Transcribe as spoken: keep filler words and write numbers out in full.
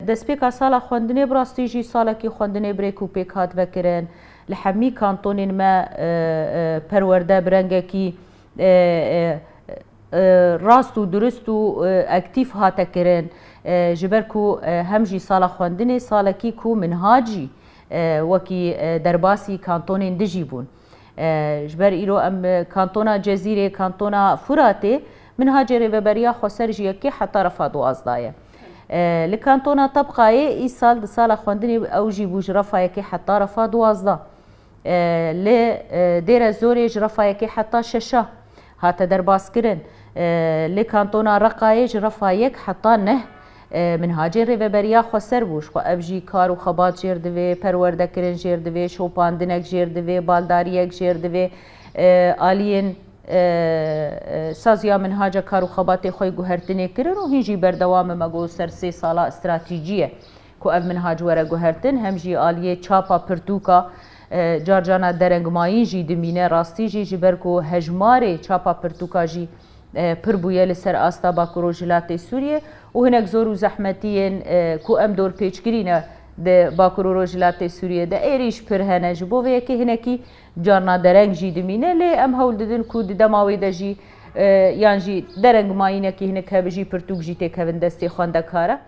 Destpêka sala xwendinê bi rastî jî salekî xwendinê bi rêk û pêk hat vekirin. Li hemî kantonên me, e, e, perwerde bi rengekî, e, e, e, rast û durist û, e, aktîf hate kirin. E, ji ber ku, e, hem jî sala xwendinê salekî ku minhac jî, e, wekî, e, derbasî kantonên dijî bûn. E, ji ber îro em, e, kantona Cezîrê, kantona Furatê, minhacê rêveberiya xweser ji yekê heta refa duwazdeh ye. E, li kantona Tebqayê îsal di sala xwendinê ew jî bû ji refa yekê heta refa duwazdeh. E, li, e, Dêre Zorê ji refa yekê heta şeşa hate derbas kirin. E, li kantona Reqayê ji refa yek heta neh, e, minhacên rêveberiya xweser bû. Ji xwe ev jî kar û xebat jêr divê, perwerdekirin jêr divê, şopandinek jêr divê, baldariyek jêr divê, e, aliyên, e, e, saziya minhaca kar û xebatê xwe yê guhertinê kirin û hîn jî berdewam e, me got ser sê sala stratejî ye ku ev minhac were guhertin, hem jî aliyê çapa pirtûka, e, carcana derengmayî jî dimîne, rastî jî ji ber ku hejmarê çapa pirtûka jî, e, pir bûye li ser asta Bakur Rojhilatê Sûriyê û hinek zor û zehmetiyên, e, ku em dorpêçkirî ne di Bakur û Rojhilatê Sûriyê de êrîş pir hene. Ji bo vê yekê hinekî carna dereng jî dimîne, lê em hewl didin ku di dema wê de jî, e, yan jî derengmayînekî hinek hebijî pirtûk jî têkevin destê xwendekara.